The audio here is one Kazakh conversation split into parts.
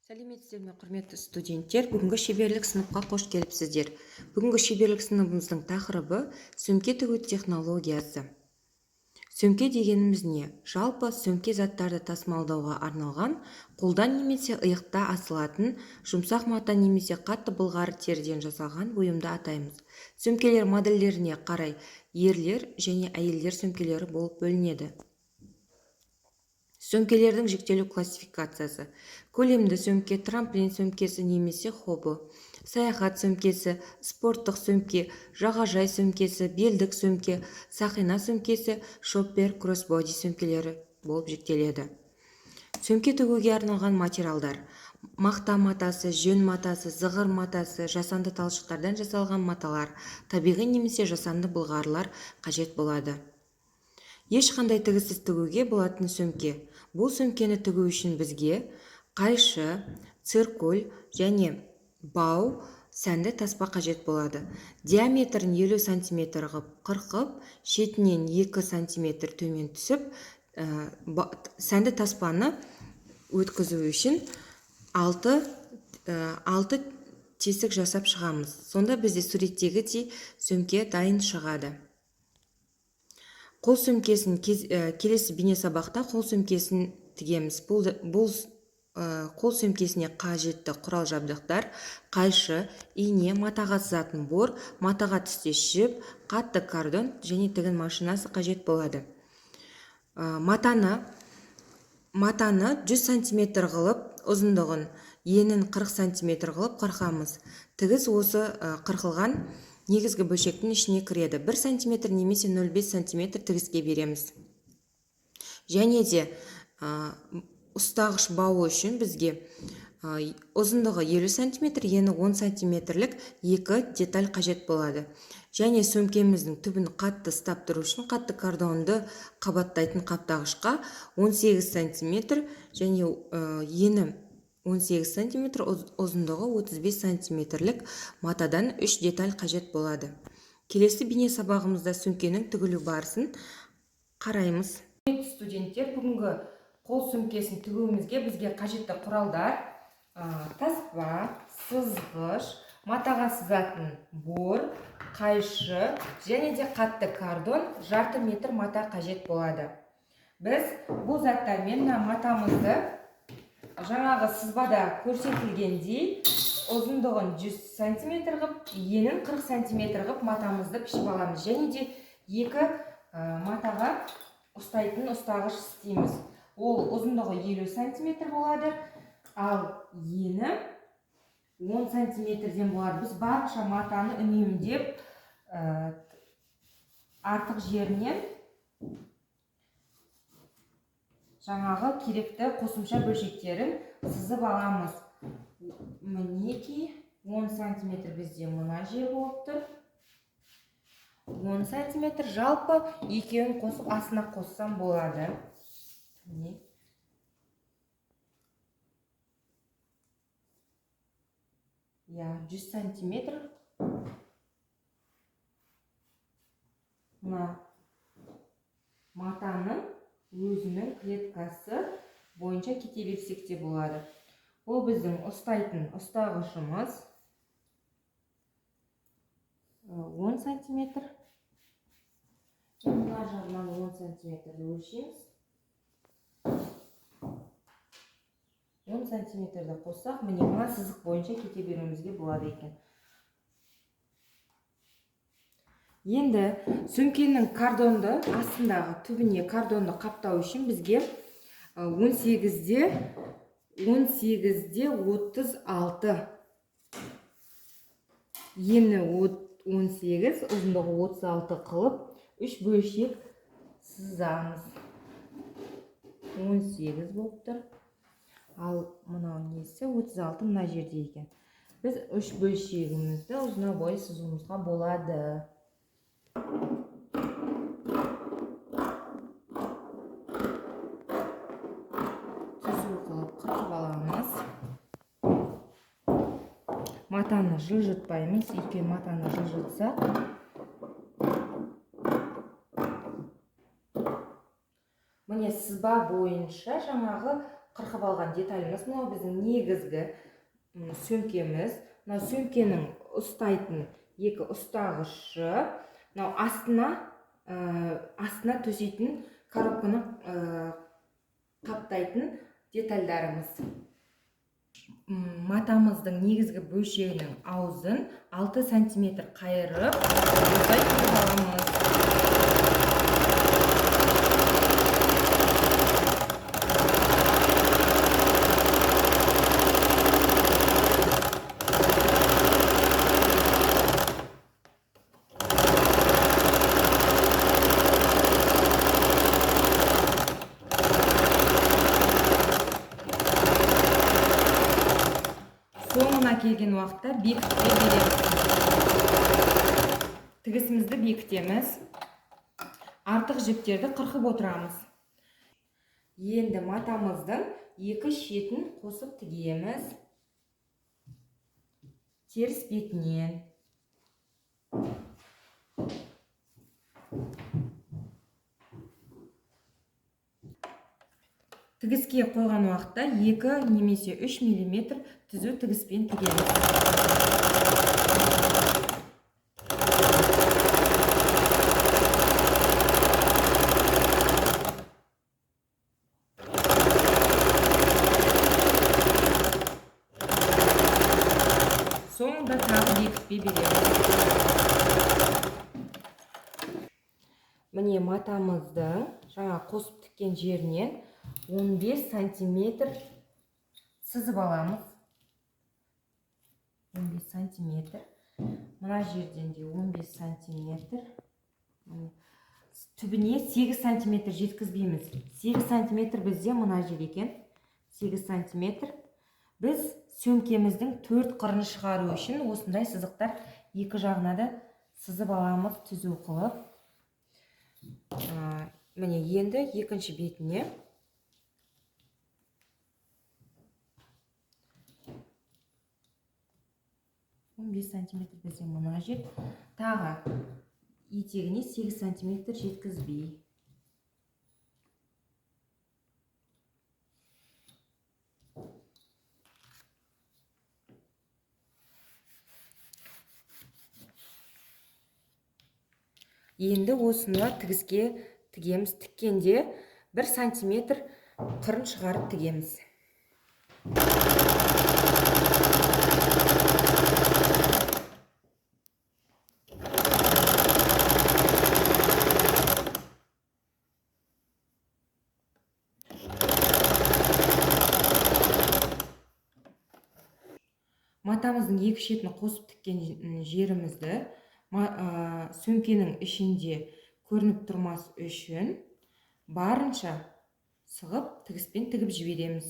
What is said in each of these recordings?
Сәлеметсіздер ме, құрметті студенттер! Бүгінгі шеберлік сыныпқа қош келіпсіздер. Бүгінгі шеберлік сыныбымыздың тақырыбы сөмке тігу технологиясы. Сөмке дегеніміз не? Жалпы сөмке заттарды тасымалдауға арналған қолдан немесе иықта асылатын жұмсақ мата немесе қатты былғары теріден жасалған бұйымды атаймыз. Сөмкелер модельдеріне қарай ерлер және әйелдер сөмкелері болып бөлінеді. Сөмкелердің жіктелу классификациясы: көлемді сөмке, трамплин сөмкесі немесе хобо, саяхат сөмкесі, спорттық сөмке, жағажай сөмкесі, белдік сөмке, сақина сөмкесі, шоппер, кроссбоди сөмкелері болып жіктеледі. Сөмке тігуге арналған материалдар: мақта матасы, жүн матасы, зығыр матасы, жасанды талшықтардан жасалған маталар, табиғи немесе жасанды былғарылар қажет болады. Ешқандай тігіссіз тігуге болатын сөмке. Бұл сөмкені тігу үшін бізге қайшы, циркуль және бау, сәнді таспа қажет болады. Диаметрін 50 сантиметр қып қырқып, шетінен 2 сантиметр төмен түсіп, сәнді таспаны өткізу үшін 6 тесік жасап шығамыз. Сонда бізде суреттегідей сөмке дайын шығады. Қол сөмкесін келесі бейне сабақта қол сөмкесін тігеміз. Бұл қол сөмкесіне қажетті құрал жабдықтар: қайшы, ине, матаға сызатын бор, матаға түстес жіп, қатты кардон және тігін машинасы қажет болады. Матаны 100 сантиметр қылып ұзындығын, енін 40 сантиметр қылып қырқамыз. Тігіс осы қырқылған негізгі бөлшектің ішіне кіреді. 1 сантиметр немесе 0,5 сантиметр тігіске береміз. Және де ұстағыш бауы үшін бізге ұзындығы 50 сантиметр, ені 10 сантиметрлік екі деталь қажет болады. Және сөмкеміздің түбін қатты ұстап тұру үшін қатты кардонды қабаттайтын қаптағышқа 18 сантиметр және ені 18 сантиметр, ұзындығы 35 сантиметрлік матадан 3 деталь қажет болады. Келесі бейне сабағымызда сөмкенің тігілу барысын қараймыз. Студенттер, бүгінгі қол сөмкесін тігуімізге бізге қажетті құралдар: таспа, сызғыш, матаға сызатын бор, қайшы және де қатты кардон, жарты метр мата қажет болады. Біз бұл заттармен мына матамызды жаңағы сызбада көрсетілгендей ұзындығын 100 сантиметр қып, енін 40 сантиметр қып матамызды пішіп аламыз. Және де екі матаға ұстайтын ұстағыш істейміз. Ол ұзындығы 50 сантиметр болады, ал ені 10 сантиметрден болады. Біз барынша матаны үнемдеп, артық жерінен жаңағы керекті қосымша бөлшектерін сызып аламыз. Мінекей, 10 сантиметр бізде мына жер болып тұр. 10 сантиметр жалпы екеуін қосып астына қоссам болады. Міне. Иә, 100 сантиметр. Мына матаның өзінің клеткасы бойынша кете берсек те болады. Бұл біздің ұстайтын ұстағышымыз 10 сантиметр. Мына жағынан 10 сантиметрді өлшейміз. 10 сантиметрді қоссақ, міне мына сызық бойынша кете беруімізге болады екен. Енді сөмкенің кардонды астындағы түбіне кардонды қаптау үшін бізге 18-де 36, ені 18, ұзындығы 36 қылып 3 бөлшек сызамыз. 18 болып тұр. Ал мынау несі 36 мына жерде екен. Біз 3 бөлшегімізді ұзына бойы сызуымызға болады. Түзу қылып қырқып аламыз. Матаны жылжытпаймыз, өйткені матаны жылжытсақ міне сызба бойынша жаңағы Қырқып алған деталіміз мынау біздің негізгі сөмкеміз. Мынау сөмкенің ұстайтын екі ұстағышы, мынау астына төсейтін коробканы қаптайтын детальдарымыз. Матамыздың негізгі бөлшегінің аузын 6 сантиметр қайырып, осылай тігіп аламыз. Соңына келген уақытта бекітпе береміз. Тігісімізді бекітеміз. Артық жіптерді қырқып отырамыз. Енді матамыздың екі шетін қосып тігеміз. Теріс бетінен. Тігіске қойған уақытта 2 немесе 3 миллиметр түзу тігіспен тігеміз. Соңында тағы бекітпе береміз. Міне матамыздың жаңа қосып тіккен жерінен 15 сантиметр сызып аламыз. 15 сантиметр. Мына жерден де 15 сантиметр. Міне. Түбіне 8 сантиметр жеткізбейміз. 8 сантиметр бізде мына жер екен. 8 сантиметр. Біз сөмкеміздің төрт қырын шығару үшін осындай сызықтар екі жағына да сызып аламыз түзу қылып. Міне енді екінші бетіне 15 сантиметр бізде мына жер. Тағы етегіне 8 сантиметр жеткізбей. Енді осыны тігіске тігеміз. Тіккенде 1 сантиметр қырын шығарып тігеміз. Матамыздың екі шетін қосып тіккен жерімізді сөмкенің ішінде көрініп тұрмас үшін барынша сығып тігіспен тігіп жібереміз.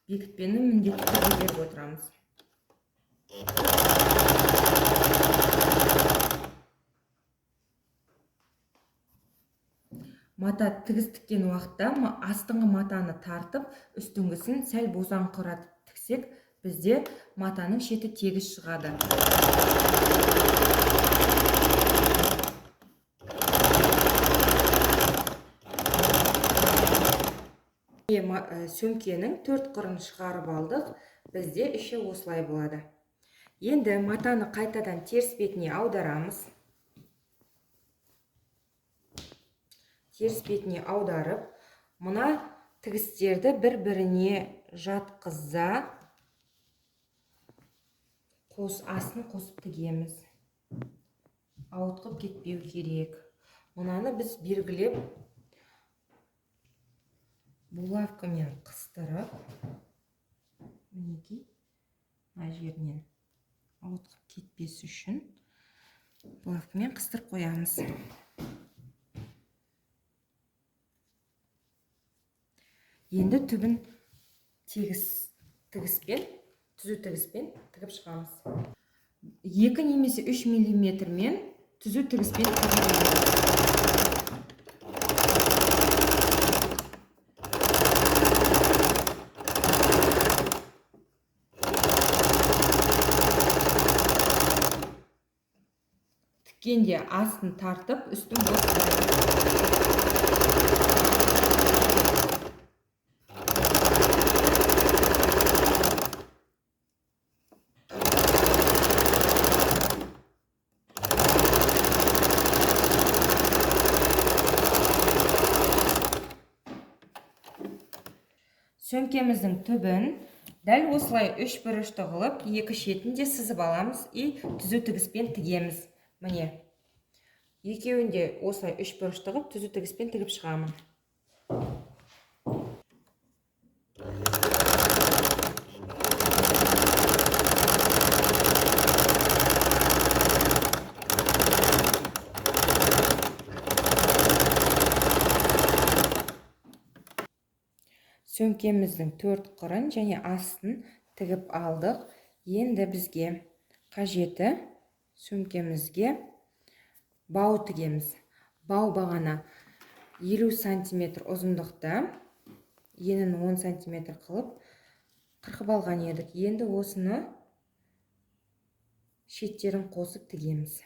Бекітпені міндетті түрде беріп отырамыз. Мата тігіс тіккен уақытта астыңғы матаны тартып, үстіңгісін сәл босаңқыратып тіксек, бізде матаның шеті тегіс шығады. Сөмкенің төрт қырын шығарып алдық, бізде іші осылай болады. Енді матаны қайтадан теріс бетіне аударамыз. Теріс бетіне аударып, мына тігістерді бір-біріне жатқыза астын қосып тігеміз. Ауытқып кетпеу керек. Мынаны біз белгілеп булавкамен қыстырып, мінекей мына жерінен ауытқып кетпес үшін булавкамен қыстырып қоямыз. Енді түбін тегіс тігіспен, түзу тігіспен тігіп шығамыз. 2 немесе 3 миллиметрмен түзу тігіспен тігіп шығамыз. Тіккенде астын тартып, үстін бос. Сөмкеміздің түбін дәл осылай үш бұрышты қылып, екі шетін де сызып аламыз и түзу тігіспен тігеміз. Міне, екеуін де осылай үш бұрышты қылып, түзу тігіспен тігіп шығамын. Сөмкеміздің төрт қырын және астын тігіп алдық. Енді бізге қажеті сөмкемізге бау тігеміз. Бау бағана 50 сантиметр ұзындықта, енін 10 сантиметр қылып қырқып алған едік. Енді осыны шеттерін қосып тігеміз.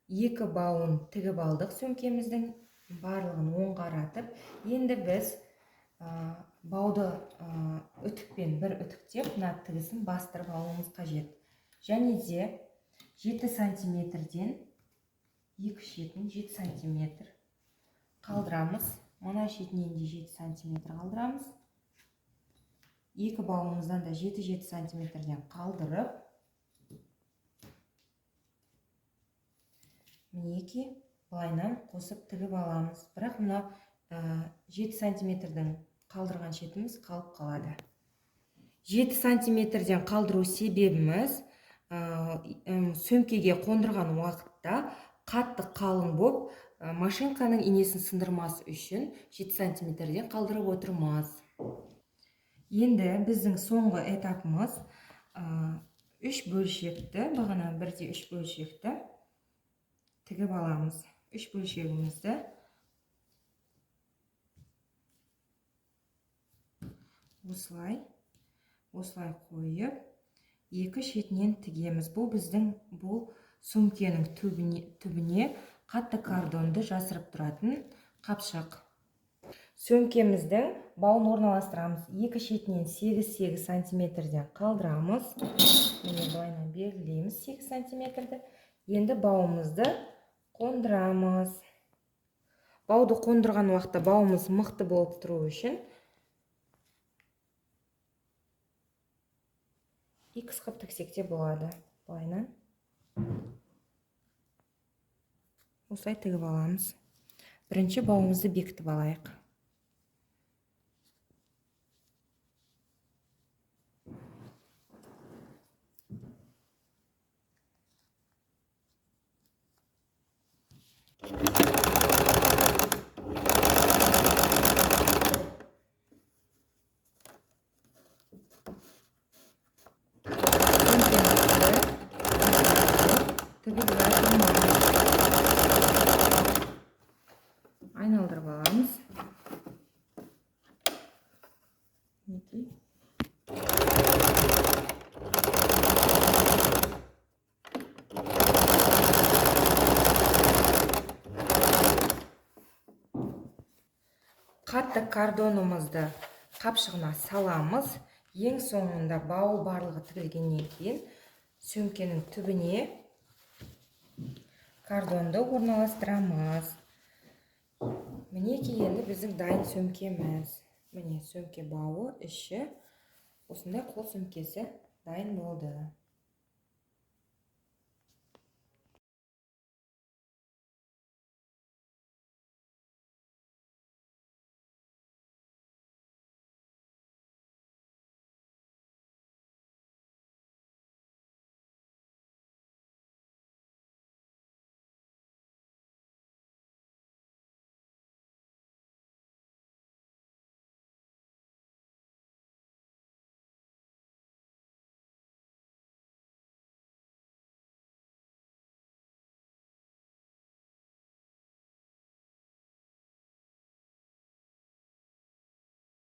Екі бауын тігіп алдық сөмкеміздің, барлығын оңға қаратып. Енді біз бауды үтікпен бір үтіктеп, мына тігісін бастырып алуымыз қажет. Және де 7 сантиметрден екі шетін 7 сантиметр қалдырамыз. Мына шетінен де 7 сантиметр қалдырамыз. Екі бауымыздан да 7-7 сантиметрден қалдырып, мінекей былайынан қосып тігіп аламыз. Бірақ мына 7 сантиметрдің қалдырған шетіміз қалып қалады. 7 сантиметрден қалдыру себебіміз, сөмкеге қондырған уақытта қатты қалың боп, машинканың инесін сындырмас үшін 7 сантиметрден қалдырып отырмыз. Енді біздің соңғы этапымыз, үш бөлшекті, бағана бірде үш бөлшекті тігіп аламыз. Үш бөлшегімізді осылай қойып, екі шетінен тігеміз. Бұл біздің бұл сөмкенің түбіне қатты картонды жасырып тұратын қапшық. Сөмкеміздің бауын орналастырамыз. Екі шетінен 8-8 сантиметрден қалдырамыз. Міне былайынан белгілейміз 8 сантиметрді. Енді бауымызды қондырамыз. Бауды қондырған уақытта бауымыз мықты болып тұру үшін X қылып тіксек те болады. Былайынан осылай тігіп аламыз. Бірінші бауымызды бекітіп алайық. Айналдырып аламыз. Мінекей. Қатты картонымызды қапшығына саламыз. Ең соңында бауы барлығы тігілгеннен кейін сөмкенің түбіне картонды орналастырамыз. Мінекей енді біздің дайын сөмкеміз. Міне сөмке бауы, іші осындай қол сөмкесі дайын болды.